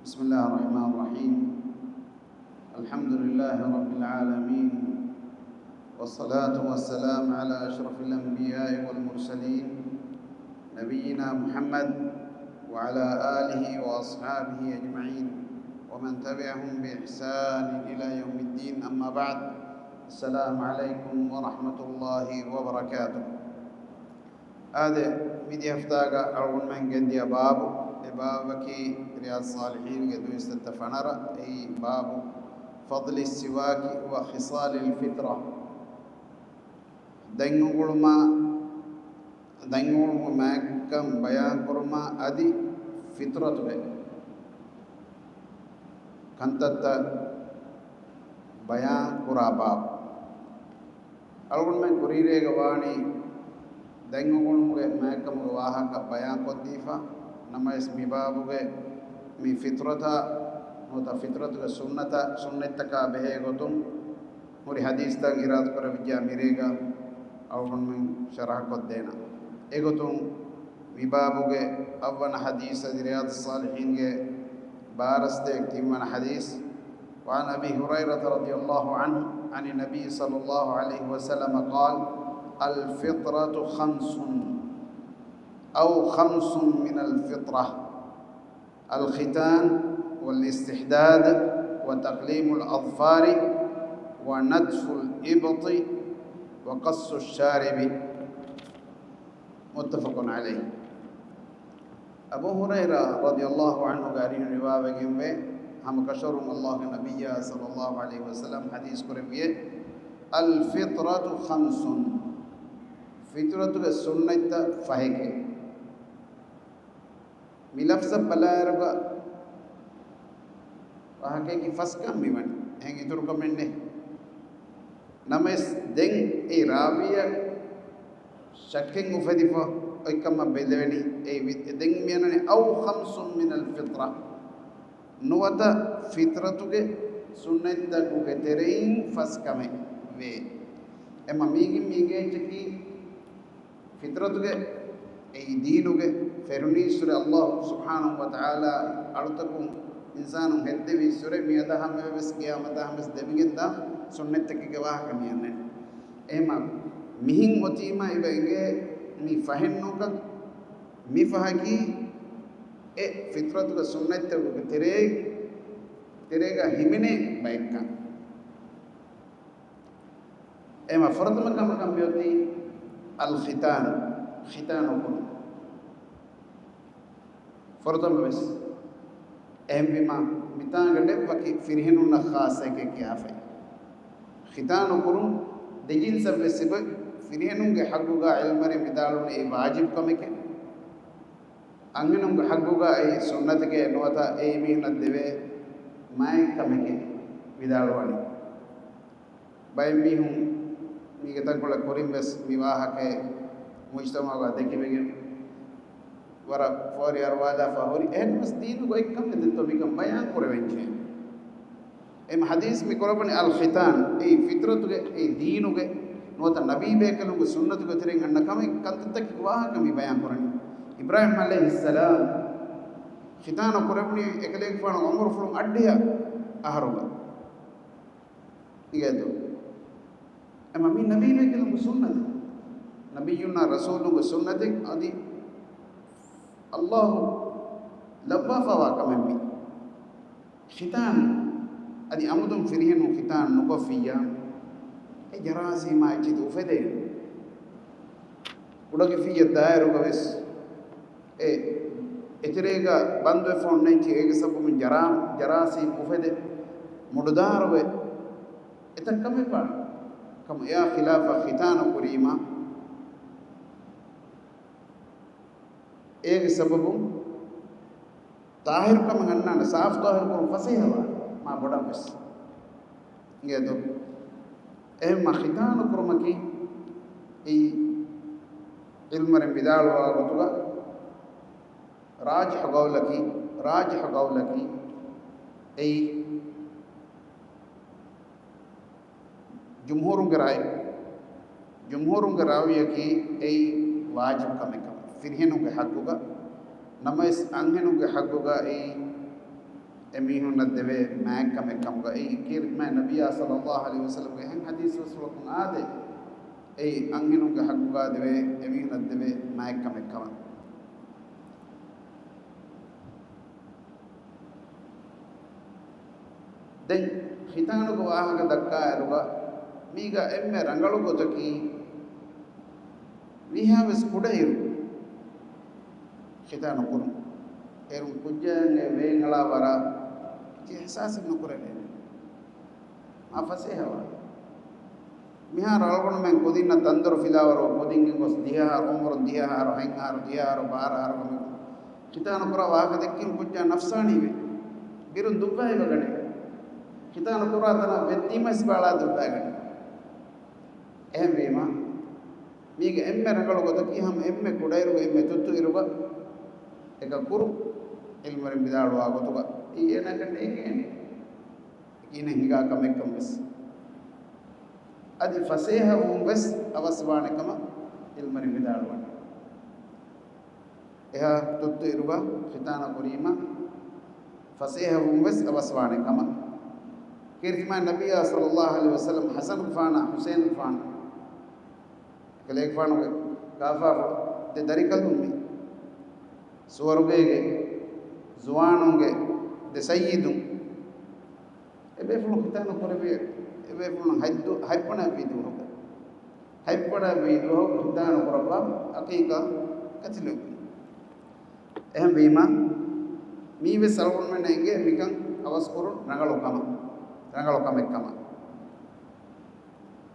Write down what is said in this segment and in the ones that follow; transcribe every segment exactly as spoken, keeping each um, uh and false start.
بسم الله الرحمن الرحيم. الحمد لله رب العالمين، والصلاة والسلام على أشرف الأنبياء والمرسلين، نبينا محمد وعلى آله وأصحابه أجمعين، ومن تبعهم بإحسان إلى يوم الدين، أما بعد. السلام عليكم ورحمة الله وبركاته. އާދެ، މިދިޔަ ހަފްތާގަ އަޅުގަނޑުމެން ގެންދިޔަ ބާބު، އެ ބާބަކީ ރިޔާޟު ޞާލިޙީންގެ ދުއިސައްތަ ފަނަރަ، އެއީ ބާބު فضل السواك وخصال الفطرة. ދަތް އުނގުޅުމާ، ދަތް އުނގުޅުމުގެ މާތްކަން ބަޔާން ކުރުމާ އަދި ފިޠްރަތުގެ ކަންތައްތައް ބަޔާން ކުރާ ބާބު. އަޅުގަނޑުމެން ކުރީރޭގަ ވާނީ ދަތް އުނގުޅުމުގެ މާތްކަމުގެ ވާހަކަ ބަޔާންކޮށްދީފަ. ނަމަވެސް މި ބާބުގެ މި ފިޠްރަތާ ނުވަތަ ފިޠްރަތުގެ ސުންނަތަށް، ސުންނަތްތަކާ ބެހޭ ގޮތުން ހުރި ޙަދީޘްތައް އިރާދަކުރެވިއްޖާ މިރޭގަ އަޅުގަނޑުމެން ޝަރަޙަކޮށްދޭނަން. އެގޮތުން މި ބާބުގެ އަށްވަނަ ޙަދީޘް އަދި ރިޔާޟުއްޞާލިޙީންގެ ބާރަ ސަތޭކަ ތިންވަނަ ޙަދީޘް، وعن أبي هريرة رضي الله عنه عن النبي صلى الله عليه وسلم قال: الفطرة خمس أو خمس من الفطرة: الختان والاستحداد وتقليم الأظفار ونتف الإبط وقص الشارب. متفق عليه. އަބޫ ހުރައިރާ ރަޟިޔަﷲ ޢަންހުގެ އަރިހުން ރިވާވެގެންވޭ، ހަމަކަށަވަރުން ﷲގެ ނަބިއްޔާ ޞައްލަﷲ ޢަލައިހި ވަސައްލަމް ޙަދީޘް ކުރެއްވިއޭ، الفطرة خمس، ފިޠްރަތުގެ ސުންނަތްތައް ފަހެކޭ. މި ލަފްޒަށް ބަލާއިރުގަ ވާހަކައަކީ ފަސްކަން މިވަނީ. އެހެން އިތުރުކަމެއް ނެތް. ނަމަވެސް ދެން އެ ރާވީއަށް ޝައްކެއް އުފެދިފަ އޮތްކަމަށް ބެލެވެނީ. އެ ވި-، ދެން މިއަންނަނީ أو خمس من الفطرة. ނުވަތަ ފިޠްރަތުގެ ސުންނަތްތަކުގެ ތެރެއިން ފަސްކަމެއް ވޭ. އެމަ މީގެން މީގެ އެއްޗަކީ ފިޠްރަތުގެ، އެއީ ދީނުގެ ފެރުނީއްސުރެ ﷲ ސުބްޙާނަހޫ ވަތަޢާލާ އަޅުތަކުން އިންސާނުން ހެއްދެވިއްސުރެ މިއަދާ ހަމައެވެސް ގިޔާމަތާ ހަމަވެސް ދެމިގެންދާ ސުންނަތްތަކެއްގެ ވާހަކަ މިއަންނަނީ. އެހެމަ މިހިން އޮތީމާ އިބަ އެނގޭ މީ ފަހެއް ނޫންކަން. މި ފަހަކީ އެ ފިޠްރަތުގެ ސުންނަތްތަކުގެ ތެރޭ، ތެރޭގަ ހިމެނޭ ބައެއްކަން. އެމަ ފުރަތަމަ ކަމަކަށް މިއޮތީ الختان، ޚިތާނު ކުރުން. ފުރަތަމަ ވެސް އެހެންވީމާ، މިތާނގަ ނެތް ވަކި ފިރިހެނުންނަށް ޚާއްޞައެކޭ ކިޔާފައި. ޚިތާނު ކުރުން ދެ ޖިންސަށް ވެސް އެބަ، ފިރިހެނުންގެ ޙައްގުގަ ޢިލްމުވެރިން ވިދާޅުވަނީ އެއީ ވާޖިބު ކަމެކޭ. އަންހެނުންގެ ޙައްގުގަ އެއީ ސުންނަތެކޭ ނުވަތަ އެއީ މީހުންނަށް ދެވޭ މާތް ކަމެކޭ ވިދާޅުވަނީ. ބައެއް މީހުން މީގެ ތަންކޮޅެއް ކުރިން ވެސް މި ވާހަކައެއް މުޖްތަމަޢުގަ ދެކިވެގެން ވަރަށް ފޯރި އަރުވާލާފަ ހުރި. އެހެން ވެސް ދީނުގަ އޮތްކަމެއް ދެއްތޯ މިކަން ބަޔާން ކުރެވެންޖެހޭ. އެމަ ޙަދީޘް މި ކުރައްވަނީ الختان، އެއީ ފިޠްރަތުގެ، އެއީ ދީނުގެ ނުވަތަ ނަބީ ބޭކަލުންގެ ސުންނަތުގެ ތެރެއިން އަންނަ ކަމެއް، ކަންތައްތަކެއް ވާހަކަ މި ބަޔާން ކުރަނީ. އިބްރާހީމް ޢަލައިހިއްސަލާމް ޚިތާނު ކުރެވުނީ އެކަލޭގެފާނު ޢުމުރުފުޅުން އަށްޑިހަ އަހަރުގަ. އިނގޭތޯ؟ އެމަ މީ ނަބީ ބޭކަލުންގެ ސުންނަތެއް. ނަބިއްޔުންނާ ރަސޫލުންގެ ސުންނަތެއް އަދި ﷲ ލައްވާފަވާ ކަމެއް މީ. ޚިތާން އަދި އަމުދުން ފިރިހެނުން ޚިތާން ނުކޮށްފިއްޔާ، އެ ޖަރާސީމާ އެއްޗިތު އުފެދޭނެ. ކުޑަކިފިއްޔަށް ދާއިރުގަ ވެސް އެ އެތެރޭގަ ބަންދުވެފަ އޮންނަ އެއްޗެއް އޭގެ ސަބަބުން ޖަރާ-، ޖަރާސީމް އުފެދެ މުޑުދާރުވެ އެތައް ކަމެއްވާނެ. ކަމު އެއާ ޚިލާފަށް ޚިތާނު ކުރީމާ އޭގެ ސަބަބުން ޠާހިރު ކަމެއް އަންނާނެ، ސާފު ޠާހިރު ކުރުން ފަސޭހަވާނެ މާ ބޮޑަށް ވެސް. އިނގޭތޯ؟ އެހެންމަ ޚިތާނު ކުރުމަކީ އެއީ ޢިލްމުވެރިން ވިދާޅުވާ ގޮތުގަ ރާޖިޙު ޤައުލަކީ، ރާޖިޙު ޤައުލަކީ އެއީ ޖުމްހޫރުންގެ ރާއި، ޖުމްހޫރުންގެ ރާއުޔަކީ އެއީ ވާޖިބު ކަމެއް ކަމަށް ފިރިހެނުންގެ ޙައްގުގަ، ނަމަވެސް އަންހެނުންގެ ޙައްގުގަ އެއީ އެމީހުންނަށް ދެވޭ މާތްކަމެއް ކަމުގަ. އެއީ ކީރިތި މާތް ނަބިއްޔާ ޞައްލައްލާހު ޢަލައިހި ވަސައްލަމްގެ އެހެން ޙަދީޘް ވެސް ފުޅަކުން އާދޭ. އެއީ އަންހެނުންގެ ޙައްޤުގަ ދެވޭ، އެމީހުންނަށް ދެވޭ މާތްކަމެއް ކަމަށް. ދެން ޚިތާނުގެ ވާހަކަ ދައްކާއިރުގަ، މީގަ އެންމެ ރަނގަޅު ގޮތަކީ، ވީހާވެސް ކުޑައިރު ޚިތާނު ކުރުން. އޭރުން ކުއްޖާއަށް ވޭން އަޅާ ވަރަށް އިހްސާސެއް ނުކުރެވޭނެ. މާ ފަސޭހަވާނެ. މިހާރު އަޅުގަނޑުމެން ކުދިންނަށް ތަންދޮރު ފިލާވަރު ކުދިން ގޮސް ދިހަ އަހަރު އުމުރުން، ދިހަ އަހަރު، ހަތް އަހަރު، ދިހަ އަހަރު، ބާރަ އަހަރު ކަމެއް ޚިތާނު ކުރާ ވާހަކަ ދެއްކީމަ ކުއްޖާ ނަފްސާނީވޭ. ބިރުން ދުއްވައިވެގަނެ. ޚިތާނު ކުރާ ތަނަށް ވެއްދީމަސް ބާޅާ ދުއްވައިގަނެ. އެހެންވީމަ، މީގެ އެންމެ ރަނގަޅު ގޮތަކީ ހަމަ އެންމެ ކުޑައިރުގަ އެންމެ ތުއްތު އިރުގަ އެކަ ކުރު ޢިލްމުވެރިން ވިދާޅުވާ ގޮތުގަ. އެއީ އޭނަގެ ނޭނގޭނެ. އެކީނެ ހިނގާ ކަމެއްކަން ވެސް. އަދި ފަސޭހަވުން ވެސް އަވަސްވާނެ ކަމަށް ޢިލްމުވެރިން ވިދާޅުވަނީ. އެހާ ތުއްތު އިރުގަ ޚިތާނަ ކުރީމަ ފަސޭހަވުން ވެސް އަވަސްވާނެ ކަމަށް. ކީރިތި މާތް ނަބިއްޔާ ޞައްލައްލާހު ޢަލައިހި ވަސައްލަމް ޙަސަނުގެފާނާ ޙުސައިނުގެފާނު ކަލޭގެފާނުގެ ކާފާފުޅު ދެ ދަރިކަލުން މި ސުވަރުގޭގެ ޒުވާނުންގެ ދެ ސައްޔިދުން. އެބޭފުޅުން ޚިތާނު ކުރެވި، އެބޭފުޅުން ހަތްދު-، ހަތްވަނަ ވީ ދުވަހު، ހަތްވަނަ ވީ ދުވަހު ޚިތާނު ކުރައްވާ ޢަޤީޤާ ކަތިލެއްވި. އެހެންވީމަ، މީވެސް އަޅުގަނޑުމެންނަށް އެނގޭ މިކަން އަވަސްކުރުން ރަނގަޅު ކަމަށް، ރަނގަޅު ކަމެއް ކަމަށް.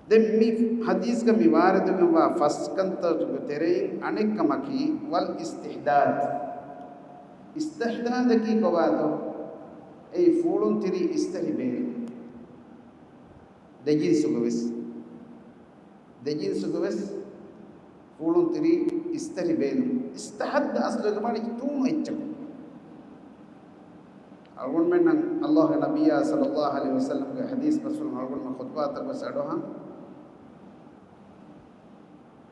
ދެން މި ޙަދީޘްގަ މި ވާރިދުވެގެންވާ ފަސް ކަންތައްގެ ތެރެއިން އަނެއް ކަމަކީ، ވަލް އިސްތިޙްދާދް. އިސްތިޙްދާދަކީ ކޮބާތޯ؟ އެއީ ފޫޅުން ތިރި އިސްތަށި ބޭލުން. ދެ ޖިންސުގެ ވެސް. ދެ ޖިންސުގެ ވެސް ފޫޅުން ތިރި އިސްތަށި ބޭލުން. އިސްތަޙައްދަ އަސްލުގެ މާނަ ތޫނު އެއްޗަކު. އަޅުގަނޑުމެންނަށް އައްލާހުގެ ނަބިއްޔާ ޞައްލައްލާހު ޢަލައިހި ވަސައްލަމްގެ ޙަދީޘް ބަސްފުޅުން އަޅުގަނޑުމެން ޚުޠުބާތަކު ވެސް އަޑުއަހަން.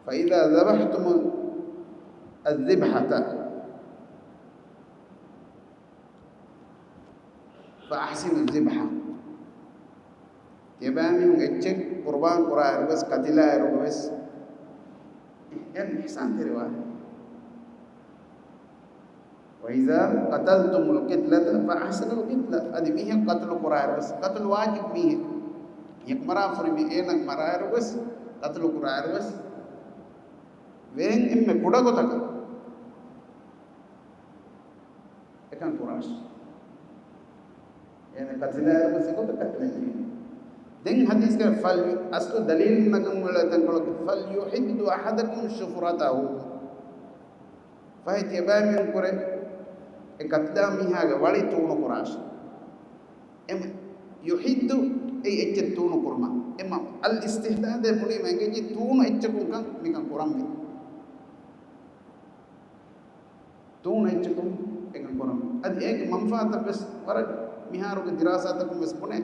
فإذا ذبحتم الذبحة فأحسنوا الذبحة. ތިޔަބައިމީހުން އެއްޗެއް ޤުރުބާން ކުރާއިރު ވެސް، ކަތިލާއިރު ވެސް، އެ-، އެ އިޙްސާންތެރިވާނެ. وإذا قتلتم القتلة فأحسنوا القتلة. އަދި މީހެއް ޤަތުލު ކުރާއިރު ވެސް، ޤަތުލު ވާޖިބު މީހެއް. މީހަކު މަރާފުރި މީ، އޭނަ މަރާއިރު ވެސް، ޤަތުލު ކުރާއިރު ވެސް، ވޭން އެންމެ ކުޑަ ގޮތަކަށް އެކަން ކުރާށި. އޭނަ ކަތިލާއިރު ވެސް އެގޮތަށް ކަތިލަންޖެހޭ. ދެން ޙަދީޘްގެ ފަލް އަސްލު ދަލީލު ނަގަން އުޅޭ ތަންކޮޅަކީ، فليحد أحدكم شفرته. ފަހެ ތިޔަބައިމީހުން ކުރެ އެ ކަތިލާ މީހާގެ ވަޅި ތޫނު ކުރާށި. އެމަ ޔުޙިއްދު އެއީ އެއްޗެއް ތޫނު ކުރުމަށް. އެމަ އަލް އިސްތިޙްދާދޭ ބުނީމަ އެނގެންޖެހޭ ތޫނު އެއްޗަކުން ކަން މިކަން ކުރަންވީ. ތޫނު އެއްޗަކުން އެކަން ކުރަން. އަދި އޭގެ މަންފާތައް ވެސް ވަރަށް މިހާރުގެ ދިރާސާތަކުން ވެސް ބުނޭ.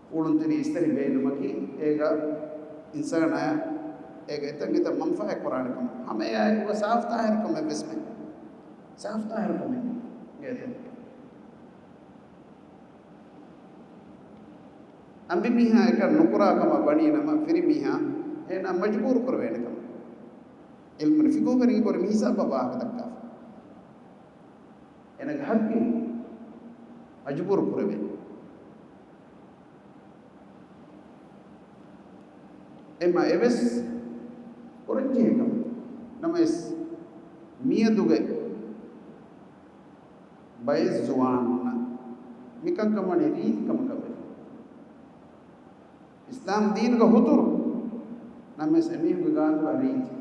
ފޫޅުން ތިރި އިސްތަށި ބޭލުމަކީ އޭގަ އިންސާނާ އޭގަ އެތަން އެތަން މަންފާއެއް ކުރާނެ ކަމަށް. ހަމަ އެއާއެކު ސާފު ޠާހިރު ކަމެއް ވެސް މެ. ސާފު ޠާހިރު ކަމެއް ގޭތެ. އަނބިމީހާ އެކަން ނުކުރާ ކަމަށް ވަނީ ނަމަ، ފިރިމީހާ އޭނާ މަޖުބޫރު ކުރެވޭނެ ކަމަށް. ޢިލްމުވެރިން ފިޤުހުވެރިން އެބަހުރި މި ހިސާބަށް ވާހަކަ ދައްކާފަ. އޭނާގެ ޙައްޤީ މަޖުބޫރު ކުރެވޭ. އެމަ އެވެސް ކުރަންޖެހޭ ކަމެއް. ނަމަވެސް މިއަދުގެ ބައެއް ޒުވާނުންނަށް މިކަންކަން ވަނީ ރީތި ކަމަކަށް ވެފަ. އިސްލާމް ދީނުގަ ހުތުރު، ނަމަވެސް އެމީހުންގެ ގާތުގަ ރީތި.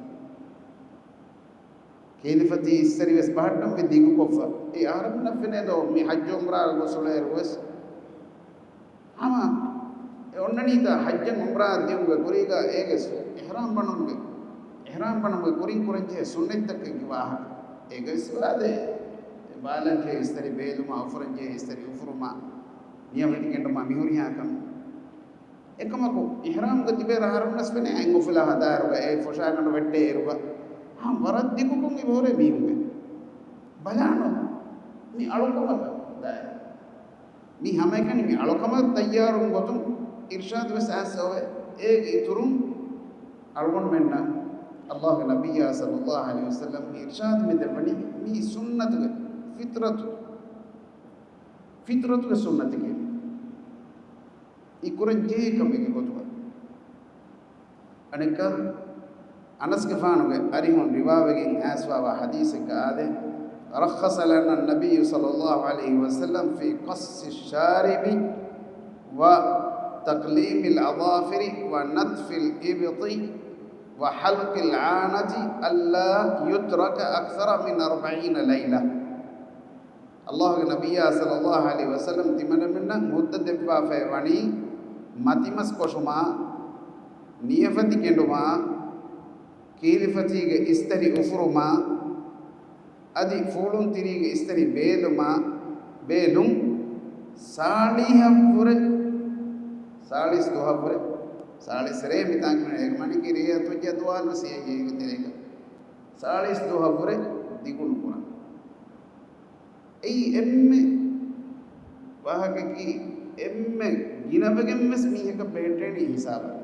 ކީލިފަތި އިސްތަށި ވެސް ބަހައްޓަން ވެ ދިގުކޮށްފަ. އެ އަހަރެމެންނަށް ފެނޭ ދޯ މި ޙައްޖު ޢުމްރާގަ ގޮސް އުޅޭއިރު ވެސް ހަމަ އެ އޮންނަނީތާ ޙައްޖަށް ޢުމްރާއަށް ދިއުމުގެ ކުރީގަ އޭގެ އިޙްރާމް ބަނުމުގެ، އިޙްރާމް ބަނުމުގެ ކުރިން ކުރަންޖެހޭ ސުންނަތްތަކެއްގެ ވާހަކަ. އޭގަ އިސްވާދޭ ބާލަންޖެހޭ އިސްތަށި ބޭލުމާ، އުފުރަންޖެހޭ އިސްތަށި އުފުރުމާ، ނިޔަމަތި ގެންޑުމާ މިހުރިހާ ކަމެއް. އެކަމަކު، އިޙްރާމްގަ ތިބޭ އަހަރުންނަސް ފެނޭ އަތް އުފުލާ ހަދާއިރުގަ އެ ފޮށާގަނޑު ވެއްޓޭއިރުގަ، ހަމަ ވަރަށް ދިގުކޮށް އެބަހުރޭ މީހުންގެ. ބަލާނަން މި އަޅުކަމަކަށް ދާއިރު. މި ހަމައެކަނި މި އަޅުކަމަށް ތައްޔާރުވުން ގޮތުން އިރްޝާދު ވެސް އައިސް އޮވޭ. އޭގެ އިތުރުން އަޅުގަނޑުމެންނަށް އައްލާހުގެ ނަބިއްޔާ ޞައްލައްލާހު ޢަލައިހި ވަސައްލަމްގެ އިރްޝާދު މި ދެއްވަނީ މީ ސުންނަތުގެ ފިޠްރަތު، ފިޠްރަތުގެ ސުންނަތެކޭ. އި ކުރަން ޖެހޭ ކަމެއްގެ ގޮތުގަ. އަނެއްކާ، އަނަސްގެފާނުގެ އަރިހުން ރިވާވެގެން އައިސްފާވާ ޙަދީޘެއްގަ އާދޭ، رخص لنا النبي صلى الله عليه وسلم في قص الشارب وتقليم الأظافر ونتف الإبط وحلق العانة ألا يترك أكثر من أربعين ليلة. އައްލާހުގެ ނަބިއްޔާ ޞައްލައްލާހު ޢަލައިހި ވަސައްލަމް ތިމަންނަމެންނަށް ހުއްދަ ދެއްވާފައި ވަނީ، މަތިމަސް ކޮށުމާ، ނިޔަފަތި ކެނޑުމާ، ކީލިފަތީގެ އިސްތަށި އުފުރުމާ، އަދި ފޫޅުންތިރީގެ އިސްތަށި ބޭލުމާ، ބޭލުން، ސާޅީހަށްވުރެ، ސާޅީސް ދުވަހަށްވުރެ، ސާޅީސް ރޭ މިތާނގެ އޭގެ މާނައަކީ ރޭ އަތުވެއްޖެ ދުވަހަށްވެސް އެއީ އޭގެ ތެރޭގަ. ސާޅީސް ދުވަހަށްވުރެ ދިގު ނުކުރަން. އެއީ އެންމެ ވާހަކައަކީ، އެންމެ ގިނަވެގެން ވެސް މީހަކަށް ބެހެއްޓޭނީ ހިސާބަށް.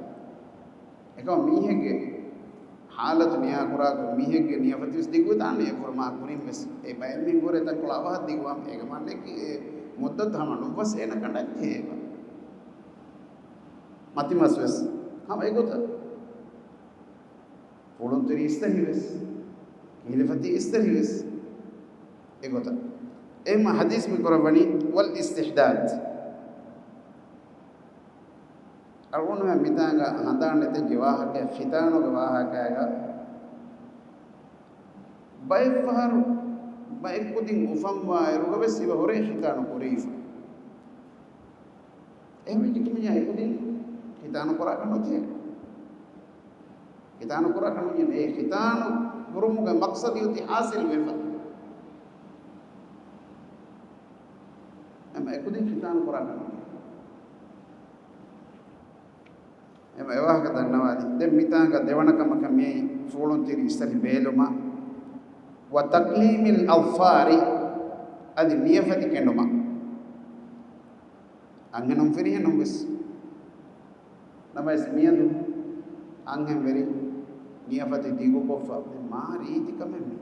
އެކަމަ މީހެއްގެ ޙާލަތު ނިޔާކުރާކޮށް، މީހެއްގެ ނިޔަފަތިވެސް ދިގުވެދާނެ އެފުރަމާ ކުރިން ވެސް. އެ ބައެއް މީހުން ކުރޭ ތަންކޮޅު އަވަހަށް ދިގުވާ، އޭގެ މާނައަކީ އެ މުއްދަތު ހަމަ ނުއްވަސް އޭނަ ކަނޑައްޖެ އެބަ. މަތިމަސް ވެސް ހަމަ އެގޮތަށް. ފޫޅުންތިރި އިސްތަށިވެސް، ކީލިފަތި އިސްތަށިވެސް އެގޮތަށް. އެހެންމަ ޙަދީޘް މި ކުރައްވަނީ، والاستحداد. އަޅުގަނޑުމެން މިތާނގަ ހަނދާން ނެތެއްގެ ވާހަކައެއް، ޚިތާނުގެ ވާހަކައިގަ ބައެއްފަހަރު ބައެއްކުދިން އުފަންވާއިރުގަ ވެސް އިބަ ހުރޭ ޚިތާނު ކުރީފަ. އެހެންވެއްޖެ ކިމިޔާ އެކުދިން ޚިތާނު ކުރާކަށް ނުޖެހޭ. ޚިތާނު ކުރާކަށް ނުޖެހޭ. އެ ޚިތާނު ކުރުމުގެ މަޤްޞަދު އޮތީ ޙާޞިލް ވެފަ. އެމަ އެކުދިން ޚިތާނު ކުރާކަށް ނުޖެހޭ. އެމަ އެވާހަކަ ދަންނަވާލި. ދެން މިތާނގަ ދެވަނަ ކަމަކަށް މިއީ ފޫޅުންތިރި އިސްތަށި ބޭލުމަށް، وتقليم الأظفار، އަދި ނިޔަފަތި ކެނޑުމަށް. އަންހެނުން ފިރިހެނުން ވެސް. ނަމަވެސް މިއަދު އަންހެންވެރިން ނިޔަފަތި ދިގުކޮށްފަ. މާ ރީތި ކަމެއް މި.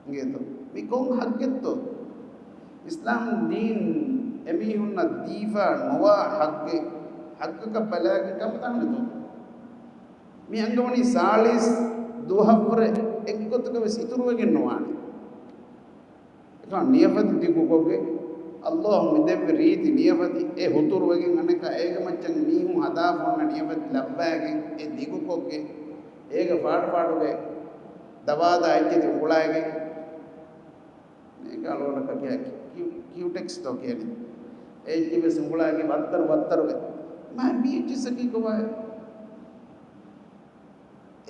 އިނގޭތޯ؟ މި ކޮން ޙައްޤެއްތޯ؟ އިސްލާމް ދީން އެމީހުންނަށް ދީފަ ނުވާ ޙައްޤެއް، ޙައްޤަކަށް ބަލާގެން ކަމަށް ދާނެތޯ؟ މި އަންގަވަނީ ސާޅީސް ދުވަހަށްވުރެ އެއްގޮތަކަށް ވެސް އިތުރުވެގެން ނުވާނެ. އެކަމަ ނިޔަފަތި ދިގުކޮށްގެން، އައްލާހު މި ދެއްވި ރީތި ނިޔަފަތި އެ ހުތުރުވެގެން، އަނެއްކާ އޭގެ މައްޗަށް މީހުން ހަދާފަ އޮންނަ ނިޔަފަތި ލައްވައިގެން، އެ ދިގުކޮށްގެން، އޭގެ ފާޑުފާޑުގެ ދަވާދާ އެއްޗެތި އުނގުޅައިގެން، އޭގެ އަޅުގަނޑަކަށް ކިޔާ ކި-، ކިއު-، ކިއުޓެކްސް ތޯ ކިޔަނީ. އެ އެއްޗެއް ވެސް އުނގުޅައިގެން ވައްތަރު ވައްތަރުގެ. މާ މީ އެއްޗެއްސަކީ ކޮބާ؟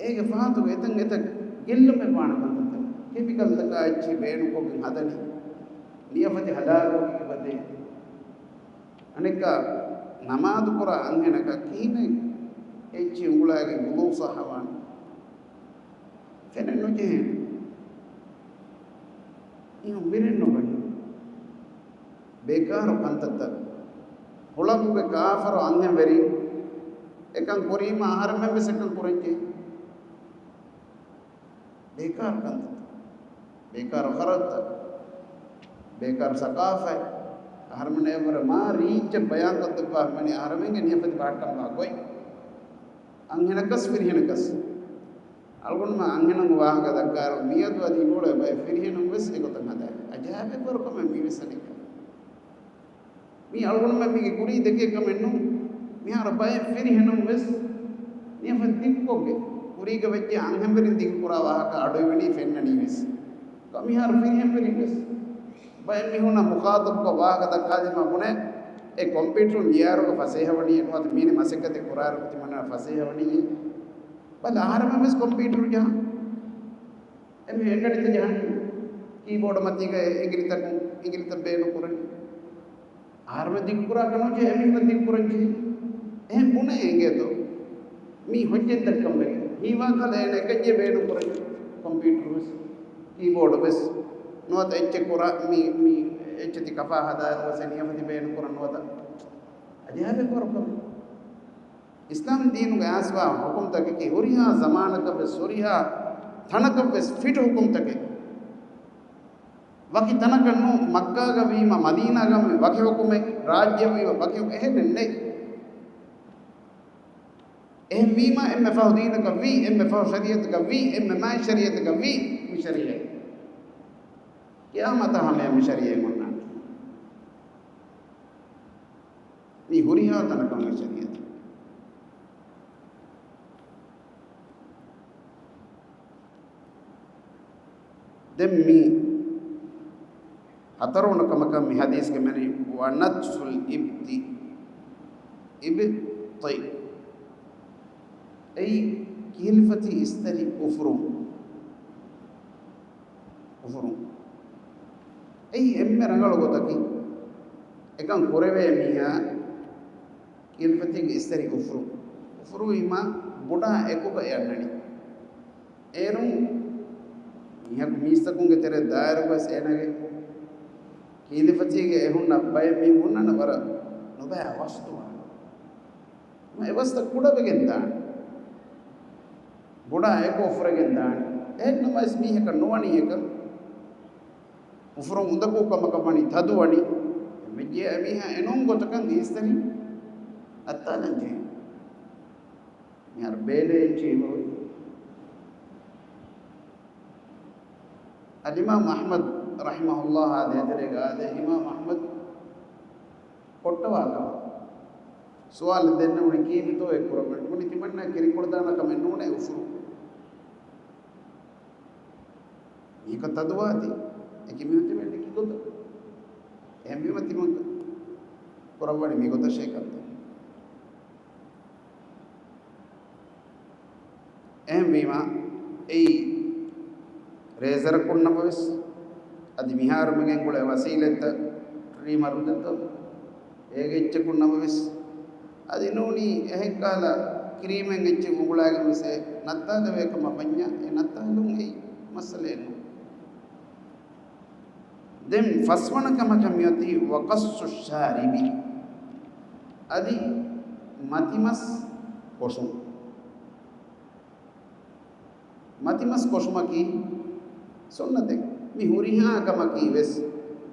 އޭގެ ފަހަތުގަ އެތަން އެތައް ގެއްލުމެއް ވާނެ ކަންތައްތައް. ކެމިކަލްތަކާ އެއްޗެއް ބޭނުންކޮށްގެން ހަދަނީ. ނިޔަފަތި ހަލާކުވެގެން އެބަދޭ. އަނެއްކާ ނަމާދުކުރާ އަންހެނަކަށް ކިހިނެއް އެއްޗެއް އުނގުޅައިގެން ވުޟޫ ޞައްޙަވާނެ؟ ފެނެއް ނުޖެހޭނެ. މީހުން ބިރެއް ނުގަންނަ. ބޭކާރު ކަންތައްތައް. ހުޅަނގުގެ ކާފަރު އަންހެންވެރިން އެކަން ކުރީމަ އަހަރެމެން ވެސް އެކަން ކުރަންޖެހޭ. ބޭކާރު ކަންތައްތައް. ބޭކާރު ޚަރަދުތައް. ބޭކާރު ސަޤާފަތް. އަހަރެމެން އެވަރަށް މާ ރީއްޗެއް ބަޔާންކޮށްދެއްވާ ހަމަނި އަހަރެމެންގެ ނިޔަފަތި ބަހައްޓަންވާ ގޮތް. އަންހެނަކަސް ފިރިހެނަކަސް. އަޅުގަނޑުމެން އަންހެނުންގެ ވާހަކަ ދައްކާއިރު، މިއަދު އަދި އިވޯޅެ ބައެއް ފިރިހެނުން ވެސް އެގޮތަށް ހަދާ. އަޖާއިބެއްވަރު ކަމެއް މީ ވެސް އަނެއްކާ. މީ އަޅުގަނޑުމެން މީގެ ކުރީ ދެކޭ ކަމެއް ނޫން. މިހާރު ބައެއް ފިރިހެނުން ވެސް ނިޔަފަތި ދިގުކޮށްގެ ކުރީގަ ވެއްޖެ އަންހެންވެރިން ދިގުކުރާ ވާހަކަ އަޑުއިވެނީ ފެންނަނީ ވެސް. މިހާރު ފިރިހެންވެރިން ވެސް ބައެއް މީހުންނާ މުޚާޠަބުކޮށް ވާހަކަ ދައްކާލީމަ ބުނޭ، އެ ކޮމްޕިއުޓަރުން ލިޔާރުގަ ފަސޭހަވަނީ ނުވަތަ މީނި މަސައްކަތެއް ކުރާއިރު ތިމަންނަ ފަސޭހަވަނީ. ބަލަ އަހަރެމެން ވެސް ކޮމްޕިއުޓަރު ޖަހާ. އެމީ އެނގަނިތަ ޖަހަނީ؟ ކީބޯޑު މަތީގަ އެނގިލިތަކުން، އެނގިލިތައް ބޭނުން ކުރަނީ. އަހަރެމެން ދިގުކުރާކަށް ނުޖެހޭ، އެމީހުން ދިގުކުރަން ޖެހޭ. އެހެން ބުނޭ އެނގޭތޯ؟ މީ ހޮއްޖެއް ދައްކަން ވެގެން. ހީވާ ކަލޭ އޭނަ އެކައްޗެއް ބޭނުން ކުރަނީ. ކޮމްޕިއުޓަރު ވެސް، ކީބޯޑު ވެސް. ނުވަތަ އެއްޗެއް ކުރާ، މީ، މީ އެއްޗެތި ކަފާ ހަދާއިރު ވެސް ނިޔަފަތި ބޭނުން ކުރަން ނުވަތަ އަޖައިބެއް ކުރަކަށް. އިސްލާމް ދީނުގެ އާސްވާ ހުކުމްތަކަކީ ހުރިހާ ޒަމާނަކަށް ވެސް، ހުރިހާ ތަނަކަށް ވެސް ފިޓް ހުކުމްތަކެއް. ވަކި ތަނަކަށް ނޫން، މައްކާގަ ވީމަ މަދީނާގަ ވަކި ހުކުމެއް، ރާއްޖެ ވީމަ ވަކި ހުކުމެއް، އެހެނެއް ނެތް. އެހެންވީމަ އެންމެ ފަހު ދީނަކަށް ވީ، އެންމެ ފަހު ޝަރީއަތަކަށް ވީ، އެންމެ މާތް ޝަރީއަތަކަށް ވީ، މި ޝަރީއަތް. ޤިޔާމަތާ ހަމަޔަށް މި ޝަރީއަތް އޮންނާނެ. މި ހުރިހާ ތަނަކަށް މި ޝަރީއަތް. ދެން މި ހަތަރުވަނަ ކަމަކަށް މި ޙަދީޘްގެ މިވަނީ، ވަނަތްފުލް އިބްތި، އިބްތި. އެއީ ކީލިފަތި އިސްތަށި އުފުރުން. އުފުރުން. އެއީ އެންމެ ރަނގަޅު ގޮތަކީ، އެކަން ކުރެވޭ މީހާ ކީލިފަތީގެ އިސްތަށި އުފުރުން. އުފުރުވީމާ ބުޑާ އެކުގައި އަންނަނީ. އޭރުން މީހަކު މީސްތަކުންގެ ތެރެ ދާއިރު ވެސް އޭނާގެ ކީލިފަތީގެ އެހުންނަ ބައެއް މީހުން ހުންނަން ވަރަށް ނުބައި އަވަސްދުވާ. އެވަސްތަ ކުޑަވެގެން ދާނެ. ބުޑާ އެކު އުފުރެގެން ދާނެ. އެހެންނަމަވެސް މީހަކަށް ނުވަނީ އެކަން. އުފުރުން އުނދަގޫ ކަމަކަށް ވަނީ ތަދުވަނީ. އެންމެ ޖެހޭ މީހާ އެނޫން ގޮތަކަށް އިސްތަށި ނައްތާލަން ޖެހޭ. މިހާރު ބޭލެއް އެއްޗެހި ހުރި. އަލްއިމާމް އަޙްމަދު ރަޙިމަހުﷲ އާދޭ، ދޭތެރޭގަ އާދޭ، އިމާމް އަޙްމަދު ކޮށްޓަވާ ކަމަށް. ސުވާލެއް ދެންނެވުނީ ކީއްވެތޯ އެ ކުރައްވަނީ. ބުނި ތިމަންނަ ކިރިކޮޅުދާނަ ކަމެއް ނޫނޭ އުފުރު. މީހަކަށް ތަދުވާތީ. އެކި މީހުން ތިމަންނަ ކި ގޮތަށް. އެހެންވީމަ ތިމަން ކުރައްވަނީ މި ގޮތަށޭ ކަންތައް. އެހެންވީމާ، އެއީ ރޭޒަރަކުން ނަމަވެސް، އަދި މިހާރު މިގެންގުޅޭ ވަސީލަތްތައް، ޓްރިމަރު ދެއްތޯ، އޭގެ އެއްޗަކުން ނަމަވެސް، އަދި ނޫނީ އެހެން ކަހަލަ ކްރީމެއް އެއްޗެއް އުނގުޅާގެން ވެސް އެ ނައްތާލެވޭ ކަމަށް ވަންޏާ، އެ ނައްތާލުން އެއީ މައްސަލައެއް ނޫން. ދެން ފަސްވަނަ ކަމަކަށް މިއޮތީ ވަޤައްޞު ޝާރިބި. އަދި މަތިމަސް ކޮށުން. މަތިމަސް ކޮށުމަކީ ސުންނަތެއް. މި ހުރިހާ ކަމަކީ ވެސް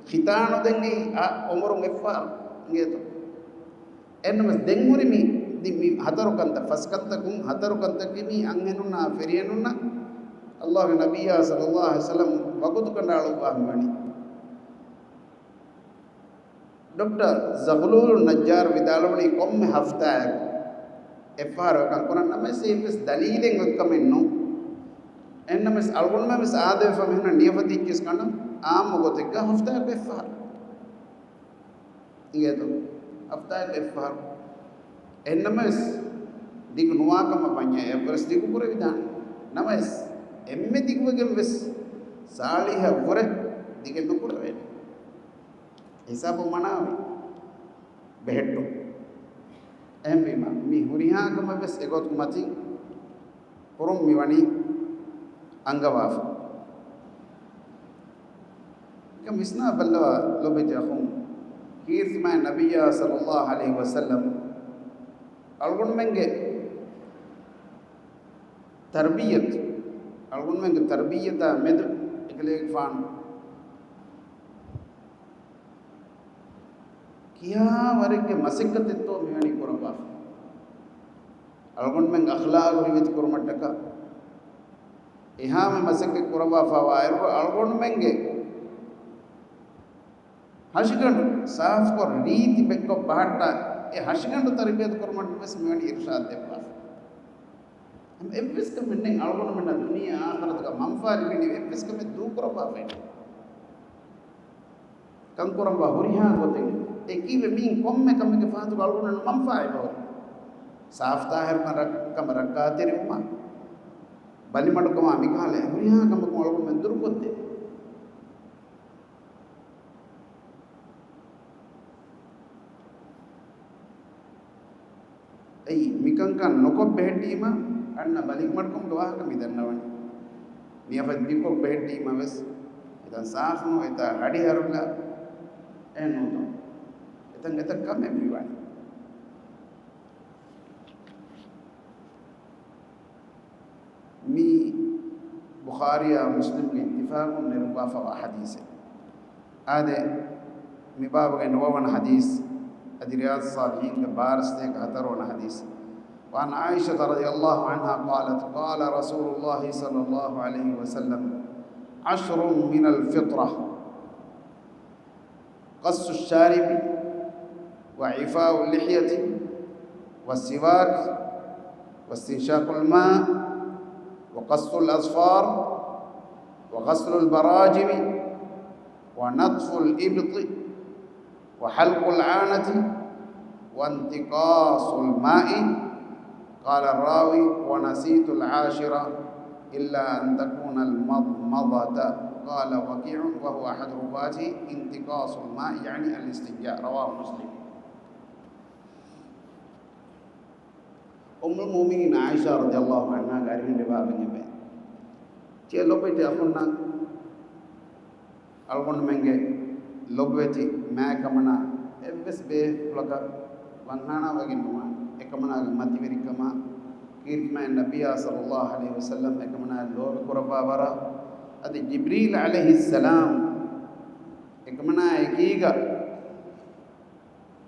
ޚިތާނު ދެން އެއީ އަ އުމުރުން އެއްފަހަރު އިނގޭތޯ. އެހެންނަމަވެސް ދެން ހުރި މި، ދި-، މި ހަތަރު ކަންތައް، ފަސް ކަންތަކުން ހަތަރު ކަންތަކީ މި އަންހެނުންނާ ފެރިހެނުންނަށް ﷲ ގެ ނަބިއްޔާ ޞައްލަﷲ ޢަލައިހި ވަސައްލަމް ވަގުތު ކަނޑައަޅުއްވާ މިވަނީ. ޑޮކްޓަރ ޒަޣުލޫލު ނައްޖާރު ވިދާޅުވަނީ ކޮންމެ ހަފްތާއަކު އެއްފަހަރު އެކަން ކުރަން ނަމަވެސް އެއްވެސް ދަލީލެއް އޮތްކަމެއް ނޫން. އެހެންނަމަވެސް އަޅުގަނޑުމެން ވެސް އާދެވިފަ މިހުންނަ ނިޔަފަތި އެއްޗިސް ކަނޑަ އާއްމު ގޮތެއްގަ ހަފްތާއަކު އެއްފަހަރު. އިނގޭތޯ؟ ހަފްތާއަކު އެއްފަހަރު. އެހެންނަމަވެސް ދިގު ނުވާކަމަށް ވަންޏާ އެއަށްވުރެސް ދިގު ކުރެވިދާނެ. ނަމަވެސް އެންމެ ދިގުވެގެން ވެސް ސާޅީހަށްވުރެ ދިގެއް ނުކުރެވޭނެ. ހިސާބު މަނާވި ބެހެއްޓުން. އެހެންވީމަ، މި ހުރިހާ ކަމެއް ވެސް އެގޮތު މަތިން ކުރުން މިވަނީ އަންގަވާފަ. އެކަމް ވިސްނާ ބައްލަވާ ލޮބެތި އަޚުން، ކީރިތި މާތް ނަބިއްޔާ ޞައްލަﷲ ޢަލައިހި ވަސައްލަމް އަޅުގަނޑުމެންގެ ތަރްބިއްޔަތު، އަޅުގަނޑުމެންގެ ތަރްބިއްޔަތާ މެދު އެކަލޭގެފާނު ކިހާ ވަރެއްގެ މަސައްކަތެއްތޯ މިވެނި ކުރައްވާފަ. އަޅުގަނޑުމެން އަޚްލާޤު ހިމެތި ކުރުމަށްޓަކާ އެހާމެ މަސައްކަތް ކުރައްވާފަވާއިރު، އަޅުގަނޑުމެންގެ ހަށިގަނޑު ސާފުކޮށް ރީތި ބެއްކޮށް ބަހައްޓާ، އެ ހަށިގަނޑު ތަރުބިޔަތު ކުރުމަށް ވެސް މިވެނި އިރުޝާދު ދެއްވާފަ. އެއްވެސް ކަމެއް ނެތް އަޅުގަނޑުމެންނަށް ދުނިޔެ އާޚިރަތުގަ މަންފާ ލިބެނީ އެއްވެސް ކަމެއް ދޫކުރައްވާފައި. ކަންކުރައްވާ ހުރިހާ ގޮތެއް އެކީވެ މީން ކޮންމެ ކަމެއްގެ ފަހަތުގަ އަޅުގަނޑުމެން މަންފާއެއް ބަހުރި. ސާފުތާހިރުކަން ރައް-، ކަމަށް ރައްކާތެރިވުމާ، ބަލިމަޑުކަމާ މިކަހަލަ ހުރިހާ ކަމަކުން އަޅުގަނޑުމެން ދުރުކޮށްދޭ. އެއީ، މިކަންކަން ނުކޮށް ބެހެއްޓީމަ، އަންނަ ބަލިމަޑުކަމުގެ ވާހަކަ މި ދަންނަވަނީ. ނިޔަފަތް ދިގުކޮށް ބެހެއްޓީމަ ވެސް، އެތަން ސާފުނު، އެތާ ހަޑިހަރުލާ، އެހެން ނޫންތޯ؟ އެތަން އެތަން ކަމެއް މިވާނެ. މީ ބުޚާރީއާ މުސްލިމްގެ އިއްތިފާގުން ނެރުއްވާފަވާ ޙަދީޘެއް. އާދެ، މި ބާބުގެ ނުވަވަނަ ޙަދީޘް، އަދި ރިޔާޟުއްޞާލިޙީންގެ ބާރަސަތޭކަ ހަތަރުވަނަ ޙަދީޘް. وعن عائشة رضي الله عنها قالت، قال رسول الله صلى الله عليه وسلم، عشر من الفطرة، قص الشارب، وإعفاء اللحية، والسواك، واستنشاق الماء، وقص الأظفار، وغسل البراجم، ونتف الإبط، وحلق العانة، وانتقاص الماء. قال الراوي، ونسيت العاشرة، إلا أن تكون المضمضة. قال وكيع، وهو أحد رواته، انتقاص الماء، يعني الاستنجاء. رواه مسلم. އުއްމުލް މުއުމިނީން ޢާއިޝާ ރަޟިޔަﷲ ޢަންހާގެ އަރިހުން ރިވާވެގެންވޭ. ތިޔަ ލޮބުވެތި އަޚުންނަށް، އަޅުގަނޑުމެންގެ ލޮބުވެތި މާތްކަމަނާ އެއްވެސް ބޭފުޅަކަށް ވަންހާނާވެގެން ނުވާނެ. އެކަމަނާގެ މަތިވެރިކަމާ، ކީރިތި މާތް ނަބިއްޔާ ޞައްލަﷲ ޢަލައިހި ވަސައްލަމް އެކަމަނާއަށް ލޯބި ކުރައްވާ ވަރަށް، އަދި ޖިބްރީލް ޢަލައިހިއްސަލާމް އެކަމަނާ އެކީގަ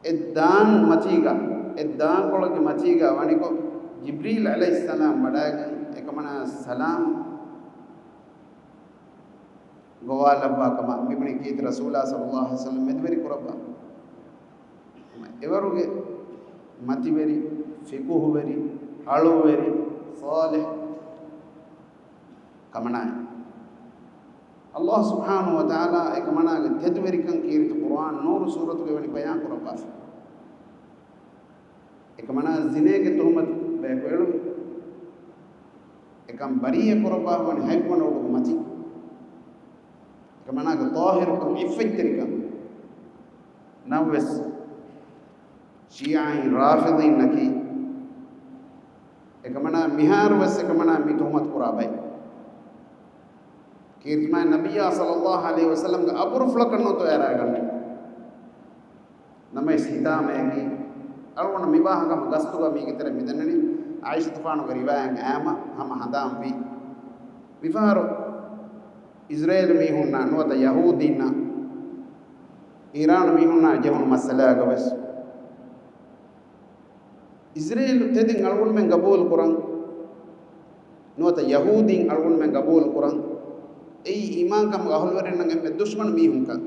އެއްދާން މަތީގަ، އެއްދާންކޮޅެއްގެ މަތީގަ ވަނިކޮށް، ޖިބްރީލް ޢަލައިހިއްސަލާމް ވަޑައިގެން އެކަމަނާ ސަލާމް ގޮވާލައްވާ ކަމަށް މިބުނި ކީރިތި ރަސޫލާ ޞައްލަﷲ ޢަލައިހި ވަސައްލަމް މެދުވެރި ކުރައްވާ. އެވަރުގެ މަތިވެރި، ފިޤުހުވެރި، އަޅުވެރި، ޞާލިޙު ކަމަނާއެއް. ﷲ ސުބްޙާނަހޫ ވަތަޢާލާ އެކަމަނާގެ ތެދުވެރިކަން ކީރިތި ޤުރުއާން ނޫރު ސޫރަތުގައި ވަނީ ބަޔާން ކުރައްވާފަ. އެކަމަނާ ޒިނޭގެ ތުހުމަތު ބަޔަކު އެޅުވި. އެކަން ބަރީއަތް ކުރައްވާފަ ވަނީ ހަތްވަނަ އުޑުގެ މަތިން. އެކަމަނާގެ ޠާހިރުކަން، ޢިއްފަތްތެރިކަން. ނަމަވެސް، ޝީޢީން ރާފިޟީންނަކީ އެކަމަނާ މިހާރު ވެސް އެކަމަނާ މި ތުހުމަތު ކުރާ ބައެއް. ކީރިތި މާތް ނަބިއްޔާ ޞައްލަﷲ ޢަލައިހި ވަސައްލަމްގެ އަބުރުފުޅަކަށް ނުވަތަ އެރާގަންނަ. ނަމަވެސް ހިތާމަޔަކީ، އަޅުގަނޑު މި ވާހަކަ ހަމަ ގަސްތުގަ މީގެ ތެރެ މިދަންނަނީ، ޢާއިޝަތުފާނުގެ ރިވާޔަތް އާމަ ހަމަ ހަނދާންވީ. މިފަހަރު އިޒްރޭލު މީހުންނާ ނުވަތަ ޔަހޫދީންނާ އީރާނު މީހުންނާ ޖެހުނު މައްސަލާގަ ވެސް، އިޒްރޭލު ތެދެއް އަޅުގަނޑުމެން ގަބޫލު ކުރަން، ނުވަތަ ޔަހޫދީން އަޅުގަނޑުމެން ގަބޫލު ކުރަން، އެއީ އީމާންކަމުގެ އަހުލުވެރިންނަށް އެންމެ ދުޝްމަނު މީހުންކަން.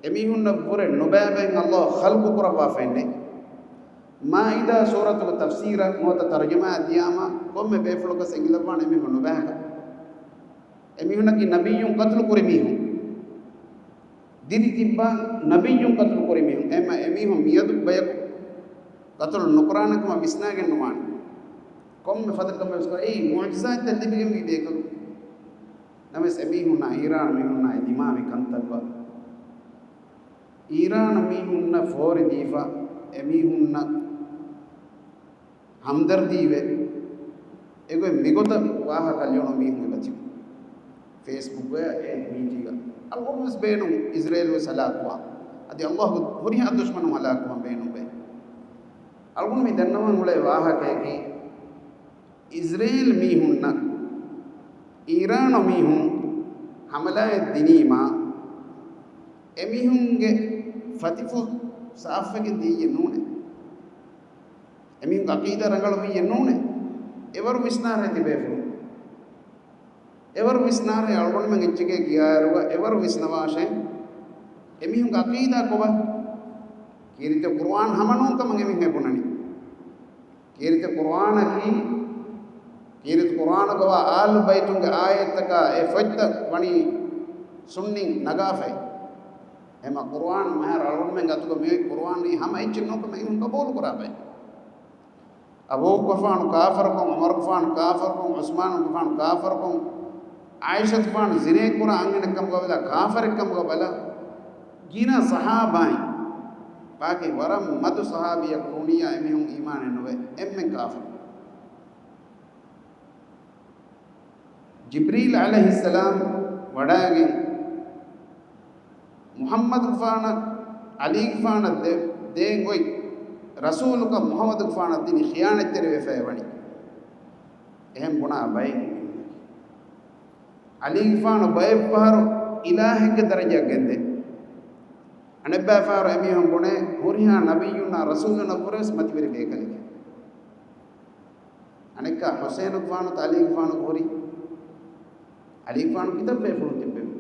އެމީހުންނަށްވުރެ ނުބައިބައިން ﷲ ޚަލްޤު ކުރައްވާފައެއްނެތް. މާއިދާ ސޫރަތުގެ ތަފްސީރަށް ނުވަތަ ތަރުޖަމާއަށް ދިޔާމަ، ކޮންމެ ބޭފުޅަކަސް އެނގިލައްވާނެ އެމީހުން ނުބައިކަން. އެމީހުންނަކީ ނަބިއްޔުން ޤަތުލު ކުރި މީހުން. ދިރި ތިއްބާ ނަބިއްޔުން ޤަތުލު ކުރި މީހުން. އެމަ އެމީހުން މިއަދު ބަޔަކު ޤަތުލު ނުކުރާނެ ކަމަށް ވިސްނާގެން ނުވާނެ. ކޮންމެ ފަދަ ކަމެއް ވެސް ކުރާ، އެއީ މުޢުޖިޒާތްތައް ލިބިގެންވީ ބޭކަލުން. ނަމަވެސް އެމީހުންނާ އީރާން މީހުންނާ އެ ދިމާވި ކަންތައްވަ، އީރާން މީހުންނަށް ފޯރި ދީފަ، އެމީހުންނަށް ހަމްދަރްދީވެ، އެގޮތް މިގޮތަށް ވާހަކަ ލިޔުނު މީހުންގެ ބަތި ފޭސްބުކްގަ އެ މީޓީގަ. އަޅުގަނޑު ވެސް ބޭނުން އިޒްރޭލު ވެސް ހަލާކުވާ. އަދި ﷲ ހުރިހާ ދުޝްމަނުން ހަލާކުވާން ބޭނުންވޭ. އަޅުގަނޑު މި ދަންނަވަން އުޅޭ ވާހަކަޔަކީ، އިޒްރޭލް މީހުންނަށް އީރާނު މީހުން ހަމަލާއެއް ދިނީމާ، އެމީހުންގެ ފަތިފުށް ސާފުވެގެން ދިޔައީ ނޫނޭ. އެމީހުންގެ އަޤީދާ ރަނގަޅު ވިއްޔެއް ނޫނޭ. އެވަރު ވިސްނާރޭ ތިބޭފުޅުން. އެވަރު ވިސްނާރޭ އަޅުގަނޑުމެން އެއްޗެކޭ ގިޔާއިރުގަ އެވަރު ވިސްނަވާށޭ. އެމީހުންގެ އަޤީދާ ކޮބާ؟ ކީރިތި ޤުރުއާން ހަމަނޫން ކަމަށް އެމީހުން އެ ބުނަނީ. ކީރިތި ޤުރުއާނަކީ، ކީރިތި ޤުރުއާނުގަވާ އާލު ބައިތުންގެ އާޔަތްތަކާ އެ ފޮތްތައް ވަނީ ސުންނިން ނަގާފައި. އެމަ ޤުރުއާން މަހަރ އަޅުގަނޑުމެން ގަތުގަ މިއޮތް ޤުރުއާނީ ހަމަ އެއްޗެއް ނޫންކަމަށް އެމީހުން ގަބޫލު ކުރާ ބައެއް. އަބޫގަފާނު ކާފަރުކޮން، ޢުމަރުގަފާނު ކާފަރުކޮން، ޢުސްމާނުގަފާނު ކާފަރުކޮން، ޢާއިޝަތުފާނު ޒިނޭ ކުރާ އަންހެނެއްކަމުގަ ބަލާ، ކާފަރެއްކަމުގަ ބަލާ، ގިނަ ޞަޙާބާއިން ބާކީ ވަރަށް މަދު ޞަޙާބީއަކު ނޫނިއްޔާ އެމީހުން އީމާނެއް ނުވޭ، އެންމެން ކާފަރު. ޖިބްރީލް ޢަލައިހިއްސަލާމް ވަޑައިގެން މުޙައްމަދުގެފާނަށް ޢަލީގެފާނަށް ދެ-، ދޭން އޮތް ރަސޫލުކަން މުޙައްމަދުގެފާނަށް ދިނީ ޚިޔާނަތްތެރިވެފައި ވަނީ. އެހެން ބުނާ ބައެއް އިންނަނީ. ޢަލީގެފާނު ބައެއްފަހަރު އިލާހެއްގެ ދަރަޖައަށް ގެންދޭ. އަނެއްބައިފަހަރު އެމީހުން ބުނޭ ހުރިހާ ނަބިއްޔުންނާ ރަސޫލުންނަށްވުރެ ވެސް މަތިވެރި ބޭކަލެކޭ. އަނެއްކާ ޙުސައިނުގެފާނު ތާ ޢަލީގެފާނުގެ ހުރި، ޢަލީގެފާނު ކިތައް ބޭފުޅުން ތިއްބެވި.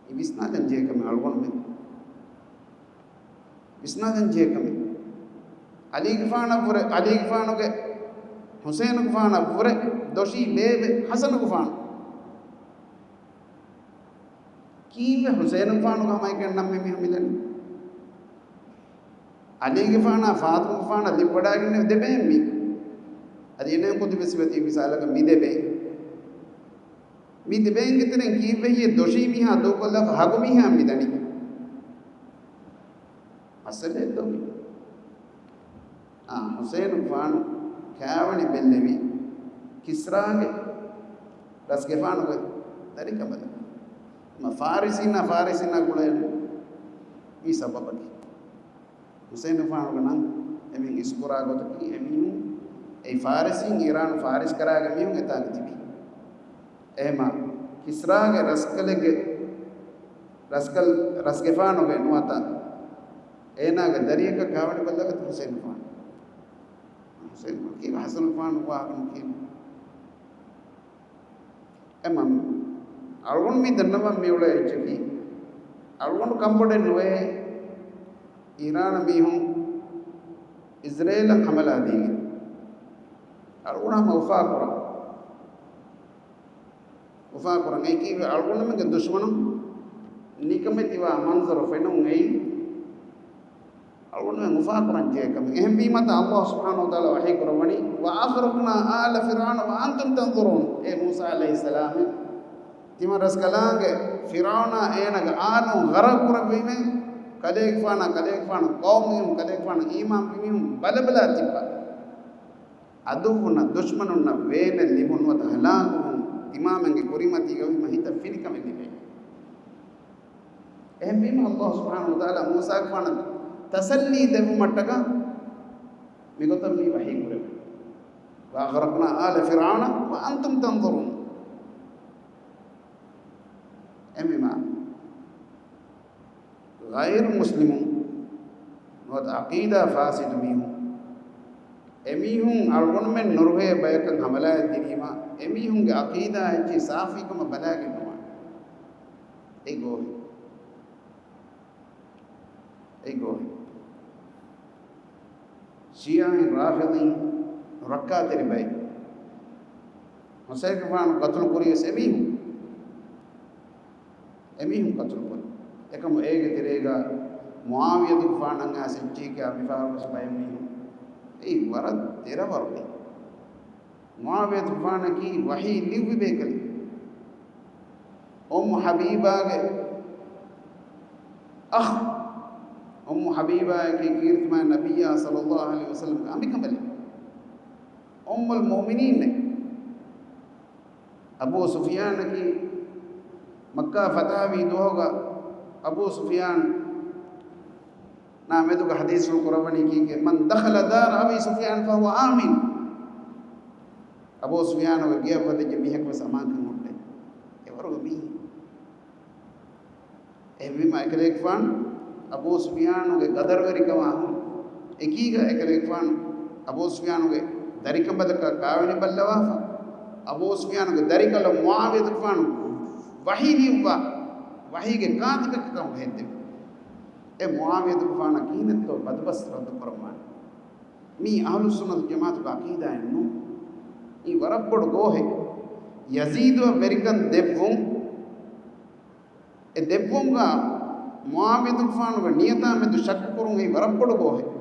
މި ވިސްނާލަން ޖެހޭ ކަމެއް އަޅުގަނޑުމެން. ވިސްނާލަން ޖެހޭ ކަމެއް. ޢަލީގެފާނަށްވުރެ، ޢަލީގެފާނުގެ، ޙުސައިނުގެފާނަށްވުރެ ދޮށީ ބޭބެ ޙަސަނުގެފާނު. ކީއްވެ ޙުސައިނުގެފާނުގެ ހަމައެކަނި ނަމަ މި މީހުން މިދަނީ؟ ޢަލީގެފާނާ ފާޠިމަގެފާނާ ލިބިވަޑައިގެންނެވި ދެބޭން މީ. އަދި އެނެއް ކުދި ވެސް މިސާލަކަށް މި ދެބޭން. މި ދެބޭންގެ ތެރެއިން ކީއްވެ ހިޔެއް ދޮށީ މީހާ ދޫކޮށްލާފަ ހަގު މީހާ މިދަނީ؟ މައްސަލައެއް ދޯ މީ؟ އާ، ޙުސައިނުގެފާނު ކާވެނި ބެއްލެވި ކިސްރާގެ ރަސްގެފާނުގެ ދަރިކަނބަލަށް. މަ ފާރިސީންނާ ފާރިސީންނާ ގުޅޭނެ މީ ސަބަބަކީ. ޙުސައިނުގެފާނުގެ ނަން އެމީހުން އިސްކުރާ ގޮތަކީ، އެމީހުން އެ ފާރިސީން އީރާނު ފާރިސް ކަރާގެ މީހުން އެތާނގަ ތިބި. އެހެމަ ކިސްރާގެ ރަސްކަލެއްގެ، ރަސްކަލް، ރަސްގެފާނުގެ ނުވަތަ އޭނާގެ ދަރިއަކަށް ކާވެނި ބައްލަވަތަ ޙުސައިނުގެފާނު. ޙުސައިނުގެފާނު ކީ ޙަސަނުގެފާނު ވާހަކަ ނުކިޔަނީ. އެމަ އަޅުގަނޑު މި ދަންނަވަން މި އުޅޭ އެއްޗަކީ، އަޅުގަނޑު ކަންބޮޑެއް ނުވޭ އީރާނަށް މީހުން އިޒްރޭލަށް ހަމަލާ ދީގެން. އަޅުގަނޑު ހަމަ އުފާކުރަން. އުފާކުރަން. އެކީ އަޅުގަނޑުމެންގެ ދުޝްމަނުން ނިކަމެތިވާ މަންޒަރު ފެނުން އެއީ އަޅުގަނޑުމެން އުފާކުރަން ޖެހޭ ކަމެއް. އެހެންވީމަ ތާ ﷲ ސުބްޙާނަހޫ ވަތަޢާލާ ވަޙީ ކުރައްވަނީ، "وأغرقنا آل فرعون وأنتم تنظرون." އޭ މޫސާ ޢަލައިހިއްސަލާމް، ތިމަން ރަސްކަލާނގެ ފިރްޢައުނާ އޭނާގެ އާނުން ޣަރަޤު ކުރެއްވީމޭ، ކަލޭގެފާނާ، ކަލޭގެފާނު ޤައުމު މީހުން، ކަލޭގެފާނު އީމާން މީހުން ބަލަބަލާ ތިއްބާ. އަދުއްވުންނަށް ދުޝްމަނުންނަށް ވޭނެއް ލިބުނު ނުވަތަ ހަލާކުވުން ތިމާމެންގެ ކުރިމަތީގަ ވީމަ ހިތަށް ފިނިކަމެއް ލިބޭ. އެހެންވީމަ ﷲ ސުބްޙާނަހޫ ވަތަޢާލާ މޫސާގެފާނަށް ތަސައްލީ ދެއްވުމަށްޓަކާ މިގޮތަށް މި ވަޙީ ކުރެއްވި. "وأغرقنا آل فرعون وأنتم تنظرون." އެހެންވީމަ ޣައިރު މުސްލިމުން ނުވަތަ ޢަޤީދާ ފާސިދު މީހުން، އެމީހުން އަޅުގަނޑުމެން ނުރުހޭ ބަޔަކަށް ހަމަލާއެއް ދިނީމަ، އެމީހުންގެ ޢަޤީދާ އެއްޗެއް ސާފީކަމަށް ބަލާގެން ނުވާނެ. އެ ގޯހެއް. އެ ގޯހެއް. ޝިޔަޢީން ރާފިޟީން ރައްކާތެރި ބައެއް. ޙުސައިނުގެފާނު ޤަތުލު ކުރީވެސް އެމީހުން. އެމީހުން ޤަތުލު ކުރި. އެކަމު އޭގެ ތެރޭގަ މުޢާވިޔަތުގެފާނަށް އައިސް އެއްޗެހި ކިޔާ މިފަހަރުވެސް ބައެއް މީހުން އެއީ ވަރަށް ދެރަވަރު ބައެއް. މުޢާވިޔަތުގެފާނަކީ ވަޙީ ލިޔުއްވި ބޭކަލެއް. އުއްމު ޙަބީބާގެ އަޚް، އުއްމު ޙަބީބާއަކީ ކީރިތި މާތް ނަބިއްޔާ ޞައްލައްލާހު ޢަލައިހި ވަސައްލަމްގެ އަނބިކަނބަލެއް. އުއްމުލް މުއުމިނީން. އަބޫ ސުފިޔާނަކީ މައްކާ ފަތަޙަވީ ދުވަހުގަ އަބޫ ސުފިޔާނާ މެދުގަ ޙަދީޘްފުޅު ކުރައްވަނީ ކީކޭ، "من دخل دار أبي سفيان فهو آمن." އަބޫ ސުފިޔާނުގެ ގެއަށް ވަދެއްޖެ މީހަކު ވެސް އަމާންކަން ހުއްޓޭ. އެވަރުގެ މީހެއް. އެހެންވީމަ އެކަލޭގެފާނު އަބޫ ސުފިޔާނުގެ ގަދަރުވެރިކަމާ ހުރި އެކީގަ އެކަލޭގެފާނު އަބޫ ސުފިޔާނުގެ ދަރިކަނބަލަކަށް ކާވެނި ބައްލަވާފަ، އަބޫ ސުފިޔާނުގެ ދަރިކަލަށް މުޢާވިޔަތުގެފާނު ވަޙީ ލިޔުއްވާ، ވަޙީގެ ކާތިބެއްކަމަށް ހެއްދެވި. އެ މުޢާވިޔަތުގެފާނަށް ކިހިނެއްތޯ ބަދުބަސް ރައްދު ކުރައްވާނެ. މީ އަހުލުއްސުންނަތު ޖަމާޢަތުގެ ޢަޤީދާއެއް ނޫން. މީ ވަރަށް ބޮޑު ގޯހެއް. ޔަޒީދުއަށް ވެރިކަން ދެއްވުން، އެ ދެއްވުމުގަ މުޢާވިޔަތުގެފާނުގެ ނިޔަތާ މެދު ޝައްކު ކުރުން އެއީ ވަރަށް ބޮޑު ގޯހެއް.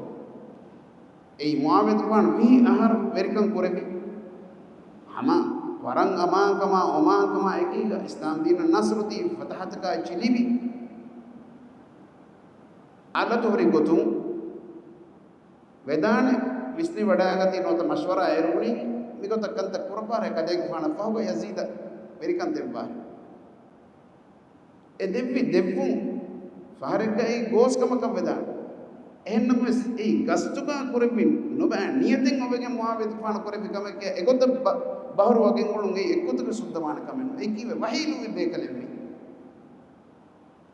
އެއީ މުޢާވިޔަތުގެފާނު ވިހި އަހަރު ވެރިކަން ކުރެއްވި. ހަމަ ވަރަށް އަމާންކަމާ އޮމާންކަމާ އެކީގަ އިސްލާމްދީނަށް ނަޞްރު ދީ ފަތަޙަތަކާ އެއްޗެއް ލިބި. އާލަތު ހުރި ގޮތުން ވެދާނެ ވިސްނިވަޑައިގަތީ ނުވަތަ މަޝްވަރާ އޭރު ބުނީ މިގޮތަށް ކަންތައް ކުރައްވާރޭ ކަލޭގެފާނަށް ފަހުގަ ޔަޒީދަށް ވެރިކަން ދެއްވާ. އެ ދެއްވި ދެއްވުން ފަހަރެއްގައި ގޯސް ކަމަކަށް ވެދާނެ. އެހެންނަމަވެސް އެއީ ގަސްތުގަ ކުރެއްވި ނުބައި ނިޔަތެއް އޮވެގެން މުޢާވިޔަތުފާނު ކުރެއްވި ކަމެކޭ. އެގޮތަށް ބަ-، ބަހުރު ވަގެން އުޅުން އެއީ އެއްގޮތަކަށް ސުއްދަވާނެ ކަމެއް ނޫން. އެއީ ކީއްވެ؟ ވަޙީ ލުއި ބޭކަލެއްވި.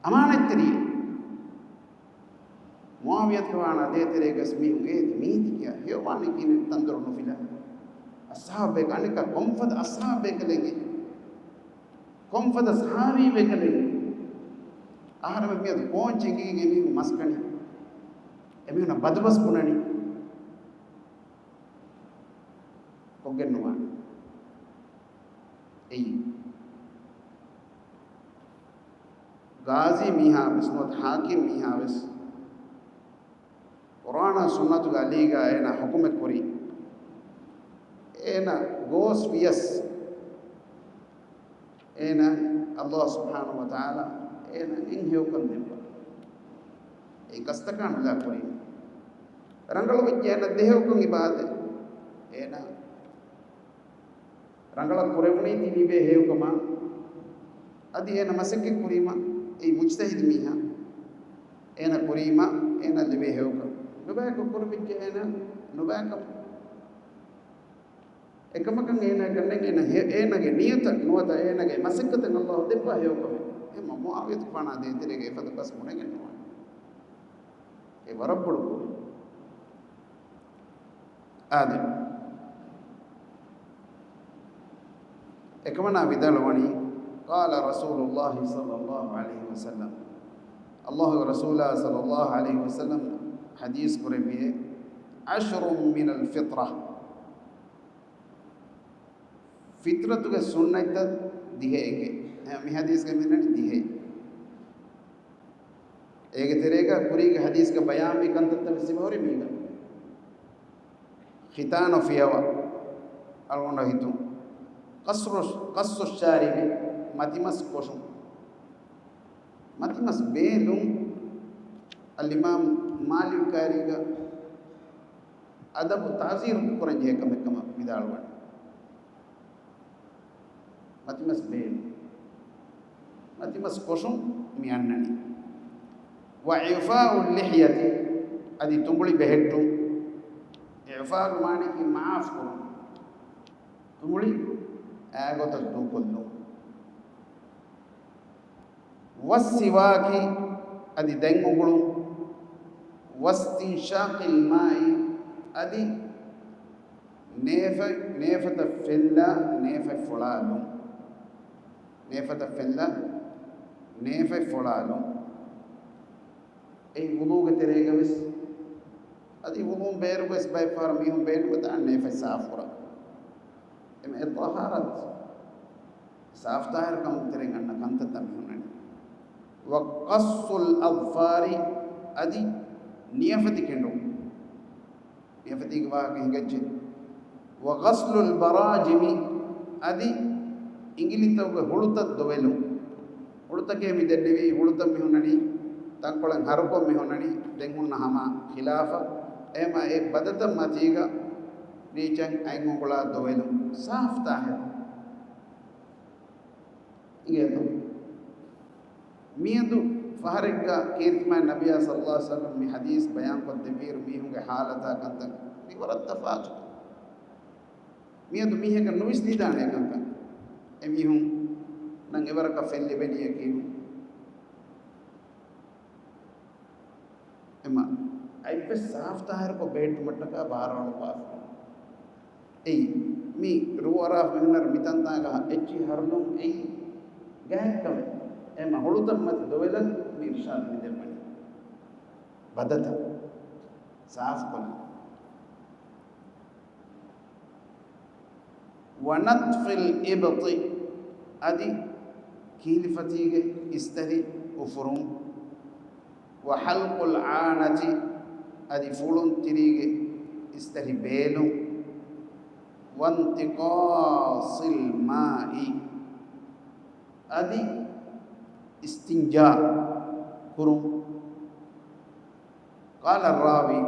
އަމާނަތްތެރިއެއް. މުޢާވިޔަތުފާނާ ދޭތެރޭގަސް މީހުން އޭތި މީތި ކިޔާ ހެޔޮވާނެ ކިހިނެއް ތަންދޮރު ނުފިލާ. އަޞްޙާބޭކަ އަނެކާ ކޮންފަދަ އަޞްޙާބޭކަލެއް އެ؟ ކޮންފަދަ ޞަޙާބީ ބޭކަލެއް؟ އަހަރެމެން މިއަދު ކޯންޗެއް އެނގިގެން އެމީހުން މަސް ކަނީ. އެމީހުންނަށް ބަދުބަސް ބުނަނީ. ކޮށްގެން ނުވާނެ. އެއީ. ގާޒީ މީހާ ވެސް ނުވަތަ ޙާކިމް މީހާ ވެސް ޤުރްއާނާ ސުންނަތުގެ އަލީގަ އޭނާ ޙުކުމެއް ކުރީ. އޭނާ ގޯސް ވިޔަސް، އޭނާ ﷲ ސުބްޙާނަހޫ ވަތަޢާލާ އޭނާ އެން ހެޔޮކަން ދެއްވާ. އެ ގަސްތަކާ ނުލާ ކުރީ. ރަނގަޅު ވެއްޖެ އޭނާ ދެހެޔޮކަން އިބާދެ. އޭނާ ރަނގަޅަށް ކުރެވުނީތީ ލިބޭ ހެޔޮކަމާ. އަދި އޭނަ މަސައްކަތް ކުރީމަ، އެއީ މުޖްތަހިދު މީހާ. އޭނަ ކުރީމަ، އޭނަ ލިބޭ ހެޔޮކަން. ނުބަޔަކަށް ކުރެވިއްޖެ އޭނަ ނުބަޔަކަށް. އެކަމަކަށް އޭނަ ކަންނެން އޭނަ ހެ-، އޭނަގެ ނިޔަތަށް ނުވަތަ އޭނަގެ މަސައްކަތަށް ﷲ ދެއްވާ ހެޔޮކަމެއް. އެހެންމަ މުޢާވިޔަތުފާނާ ދޭތެރޭގަ އެފަދަ ބަސް ބުނެގެން ނުވާނެ. އެ ވަރަށް ބޮޑު ކުރި. އާދެ. އެކަމަނާ ވިދާޅުވަނީ، قال رسول الله صلى الله عليه وسلم، ﷲގެ ރަސޫލާ ޞައްލަﷲު ޢަލައިހި ވަސައްލަމް ޙަދީޘް ކުރެއްވިއޭ، عشر من الفطرة، ފިޠްރަތުގެ ސުންނަތްތައް ދިހައެކޭ. އެ، މި ޙަދީޘްގައި މިދަނީ ދިހައެއް. އޭގެ ތެރޭގަ ކުރީގެ ޙަދީޘްގަ ބަޔާންވި ކަންތައްތައް ވެސް އެބަހުރި މީގަ. ޚިތާނު ފިޔަވާ، އަޅުގަނޑަށް ހިތުން. ޤަޞު، ޤަޞު ޝާރިބި، މަތިމަސް ކޮށުން. މަތިމަސް ބޭލުން، އަލްއިމާމް މާލިކު ކާރީގަ އަދަބު ތަޢުޒީރު ކުރަން ޖެހޭ ކަމެއް ކަމަށް ވިދާޅުވަނީ. މަތިމަސް ބޭލުން. މަތިމަސް ކޮށުން މި އަންނަނީ. وإعفاء اللحية، އަދި ތުނބުޅި ބެހެއްޓުން. އިޢުފާގެ މާނައަކީ މަޢާފު ކުރުން. ތުނބުޅި އާގޮތަށް ދޫކޮށްލުން. والسواك، އަދި ދަތް އުނގުޅުން. واستنشاق الماء، އަދި ނޭފަތް، ނޭފަތަށް ފެންލާ، ނޭފަތް ފޮޅާލުން. ނޭފަތަށް ފެންލާ، ނޭފަތް ފޮޅާލުން. އެއީ ވުޟޫގެ ތެރޭގަ ވެސް. އަދި ވުޟޫން ބޭރުގަ ވެސް ބައެއް ފަހަރު މީހުން ބޭނުންވެ ދާން ނޭފަތް ސާފުކުރަން. އެމަ އެ ޠަހާރަތު ސާފު ޠާހިރުކަމުގެ ތެރެއިން އަންނަ ކަންތައްތައް މި ހުންނަނީ. وقص الأظفار، އަދި ނިޔަފަތި ކެނޑުން. ނިޔަފަތީގެ ވާހަކަ ހިނގައްޖެ. وغسل البراجم، އަދި އިނގިލިތަކުގެ ހުޅުތައް ދޮވެލުން. ހުޅުތަކޭ މި ދެންނެވީ، ހުޅުތައް މި ހުންނަނީ ތަންކޮޅެއް ހަރުކޮށް މި ހުންނަނީ، ދެން ހުންނަ ހަމަ ޚިލާފަށް. އެހެމަ އެ ބަދަތައް މަތީގަ ރީޗަށް އަތް އުނގުޅާ ދޮވެލުން. ސާފު ޠާހިރު. އިނގޭތޯ؟ މިއަދު ފަހަރެއްގަ ކީރިތި މާތް ނަބިއްޔާ ޞައްލަﷲު ޢަލައިހި ވަސައްލަމް މި ޙަދީޘް ބަޔާންކޮށްދެއްވިއިރު މީހުންގެ ޙާލަތާ ކަންތައް މި ވަރަށް ތަފާތު. މިއަދު މީހަކަށް ނުވިސްނިދާނެ ކަންކަން. އެމީހުންނަށް އެވަރަކަށް ފެން ލިބެނީއަކީ ނޫން. އެމަ އަތްވެސް ސާފު ޠާހިރުކޮށް ބެހެއްޓުމަށްޓަކާ ބާރުއަޅުއްވާފަ. އެއީ، މި ރޫއަރާފަ މިހުނަރު މިތަންތާގަ އެއްޗިހި ހަރުލުން އެއީ ގާތްކަމެއް. އެމަ ހުޅުތައް މަތި ދޮވެލަން މި އިރުޝާދު މި ދެއްވަނީ. ބަދަތައް ސާފުކޮށްލަން. ونتف الإبط، އަދި ކީލިފަތީގެ އިސްތަށި އުފުރުން. وحلق العانة، އަދި ފުޅުންތިރީގެ އިސްތަށި ބޭލުން. وانتقاص الماء، އަދި އިސްތިންޖާ ކުރުން. قال الراوي،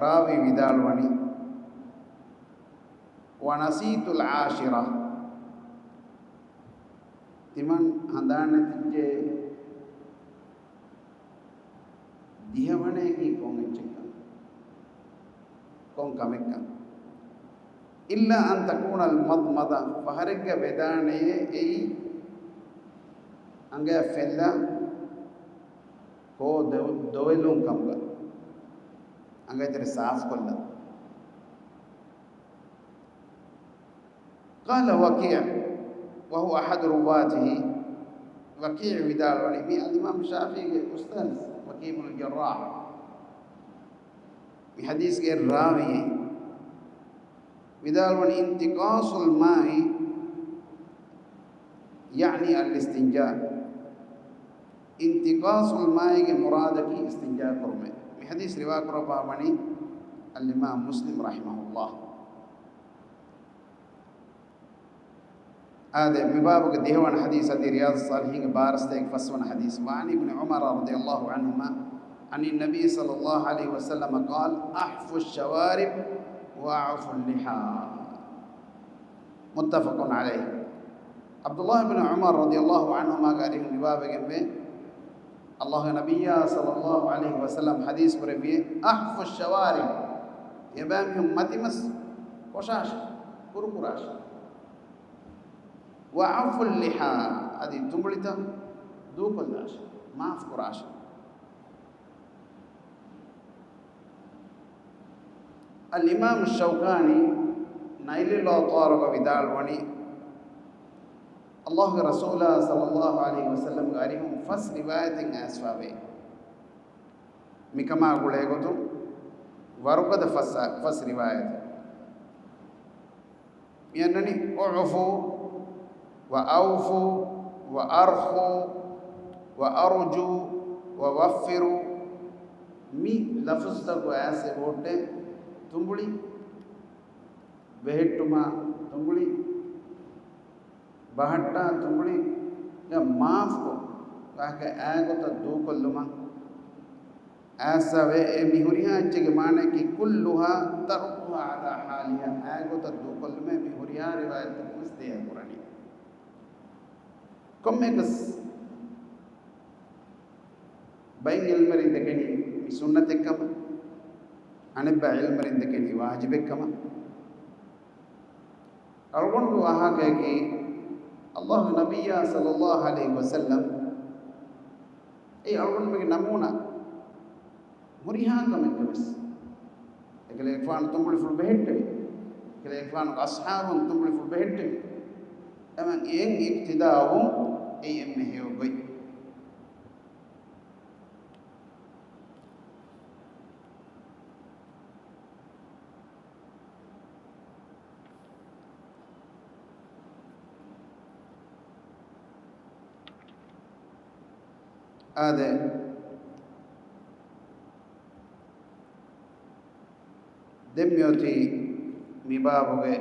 ރާވީ ވިދާޅުވަނީ، ونسيت العاشرة، ތިމަން ހަނދާން ނެތިއްޖެ ދިހަވަނައަކީ ކޮން އެއްޗެއްކަން؟ ކޮން ކަމެއްކަން؟ إلا أن تكون المضمضة، ފަހަރެއްގަ ވެދާނެޔޭ އެއީ އަނގަޔަށް ފެއްލާ ކޯ ދޮ-، ދޮވެލުން ކަމުގަ އަނގައިތެރެ ސާފުކޮށްލަން. قال وكيع وهو أحد رواته، ވަކީޢު ވިދާޅުވަނީ، މީ އަލްއިމާމް ޝާފިޢީގެ އުސްތާޛު ވަކީޢު ބުނުލް ޖައްރާޙް، މި ޙަދީޘްގެ ރާވީ ވިދާޅުވަނީ، انتقاص الماء يعني الاستنجاء، انتقاص الماء ގެ މުރާދަކީ އިސްތިންޖާ ކުރުމޭ. މި ޙަދީޘް ރިވާ ކުރައްވާ ވަނީ އަލްއިމާމް މުސްލިމް ރަޙިމަހުﷲ. އާދެ، މި ބާބުގެ ދިހަވަނަ ޙަދީޘް އަދި ރިޔާޟުއްޞާލިޙީންގެ ބާރަ ސަތޭކަ ފަސްވަނަ ޙަދީޘް. وعن ابن عمر رضي الله عنهما عن النبي صلى الله عليه وسلم قال، أحفوا الشوارب وأعفوا اللحى. متفق عليه. ޢަބްދުﷲ ބިން ޢުމަރު ރަޟިޔަﷲ ޢަންހުމާގެ އަރިހުން ރިވާވެގެންވޭ، ﷲގެ ނަބިއްޔާ ޞައްލަﷲ ޢަލައިހި ވަސައްލަމް ޙަދީޘް ކުރެއްވިއޭ، أحفوا الشوارب، އެބައިމީހުން މަތިމަސް ކޮށާށެ، ކުރުކުރާށެ. وأعفوا اللحى، އަދި ތުނބުޅިތައް ދޫކޮށްލާށެ، މާފުކުރާށެ. އަލްއިމާމު ޝައުކާނީ ނައިލުލް އައުޠާރުގަ ވިދާޅުވަނީ، ﷲގެ ރަސޫލާ ޞައްލަﷲ ޢަލައިހި ވަސައްލަމްގެ އަރިހުން ފަސް ރިވާޔަތެއް އައިސްފަވޭ. މިކަމާ ގުޅޭގޮތުން ވަރުގަދަ ފަސް، ފަސް ރިވާޔަތެއް. މި އަންނަނީ، اعفوا وأوفوا وأرخوا وأرجوا ووفروا، މި ލަފުޒުތަކުގަ އައިސް އެބަހުއްޓޭ ތުނބުޅި ބެހެއްޓުމާ، ތުނބުޅި ބަހައްޓާ، ތުނބުޅި މާފުކޮށް، ވާހަކަ އާގޮތަށް ދޫކޮށްލުމަށް. އައިސްފަވޭ. އެ މި ހުރިހާ އެއްޗެއްގެ މާނައަކީ، كلها تركها على حالها، އާގޮތަށް ދޫކޮށްލުމޭ. މި ހުރިހާ ރިވާޔަތަކުން ވެސް ދޭހަކުރަނީ. ކޮންމެއަކަސް ބައެއް ޢިލްމުވެރިން ދެކެނީ މި ސުންނަތެއްކަމަށް، އަނެއްބައި ޢިލްމުވެރިން ދެކެނީ ވާޖިބެއްކަމަށް. އަޅުގަނޑުގެ ވާހަކައަކީ، ﷲގެ ނަބިއްޔާ ޞައްލަﷲ ޢަލައިހި ވަސައްލަމް، އެ އަޅުގަނޑުމެންގެ ނަމޫނާ ހުރިހާ ކަމެއްގަ ވެސް، އެކަލޭގެފާނު ތުނބުޅިފުޅު ބެހެއްޓެވި، އެކަލޭގެފާނުގެ އަޞްޙާބުން ތުނބުޅިފުޅު ބެހެއްޓެވި، އެމަން އެއިން އިޤްތިދާވުން އެއީ އެންމެ ހެޔޮ ގޮތް. އާދެ، ދެން މިއޮތީ މި ބާބުގެ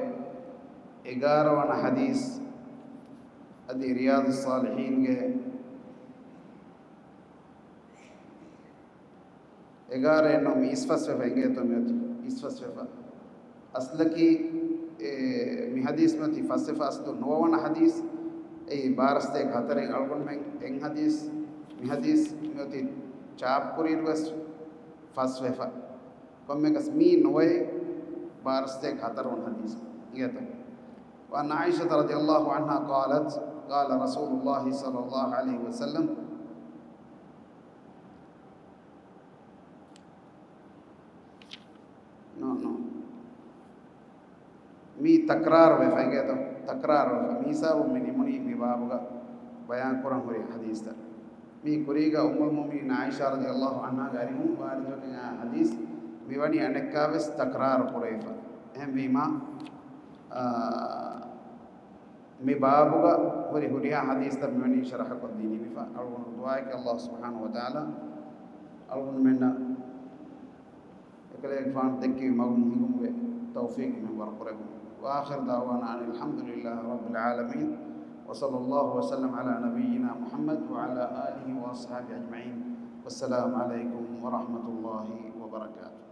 އެގާރަ ވަނަ ޙަދީޘް އަދި ރިޔާޟުއްޞާލިޙީންގެ އެގާރައެއް ނޫން، މި އިސްފަސްވެފަ އިނގޭތޯ މިއޮތީ އިސްފަސްވެފަ. އަސްލަކީ، އެ، މި ޙަދީޘް މިއޮތީ ފަސްވެފަ، އަސްލު ނުވަވަނަ ޙަދީޘް. އެއީ ބާރަ ސަތޭކަ ހަތަރެއް އަޅުގަނޑުމެން އެއް ޙަދީޘް، މި ޙަދީޘް މިއޮތީ ޗާޕް ކުރިއިރު ވެސް ފަސްވެފަ. ކޮންމެއަކަސް މީ ނުވައެއް ބާރަ ސަތޭކަ ހަތަރު ވަނަ ޙަދީޘް އިނގޭތޯ. وعن عائشة رضي الله عنها قالت، قال رسول الله صلى الله عليه وسلم، ނޯ، ނޯ. މީ ތަކްރާރު ވެފަ އިނގޭތޯ؟ ތަކްރާރު ވެފަ. މި ހިސާބުން މި ނިމުނީ މި ބާބުގަ ބަޔާން ކުރަން ހުރި ޙަދީޘްތައް. މީ ކުރީގަ އުއްމުލް މުއުމިނީން ޢާއިޝާ ރަޟިޔަﷲ ޢަންހާގެ އަރިހުން ވާރިދުވެގެން އާ ޙަދީޘް މިވަނީ އަނެއްކާވެސް ތަކްރާރު ކުރެވިފަ. އެހެންވީމާ، އާ، މި ބާބުގަ ހުރި ހުރިހާ ޙަދީޘްތައް މިވަނީ ޝަރަޙަކޮށްދީ ނިމިފަ. އަޅުގަނޑު ދުޢާއެކޭ ﷲ ސުބްޙާނަހޫ ވަތަޢާލާ އަޅުގަނޑުމެންނަށް އެކަލޭގެފާނު ދެއްކެވި މަގުން ހިނގުމުގެ ތައުފީޤު މިންވަރު ކުރެއްވުން. وآخر دعوانا أن الحمد لله رب العالمين، وصلى الله وسلم على نبينا محمد وعلى آله وأصحابه أجمعين. والسلام عليكم ورحمة الله وبركاته.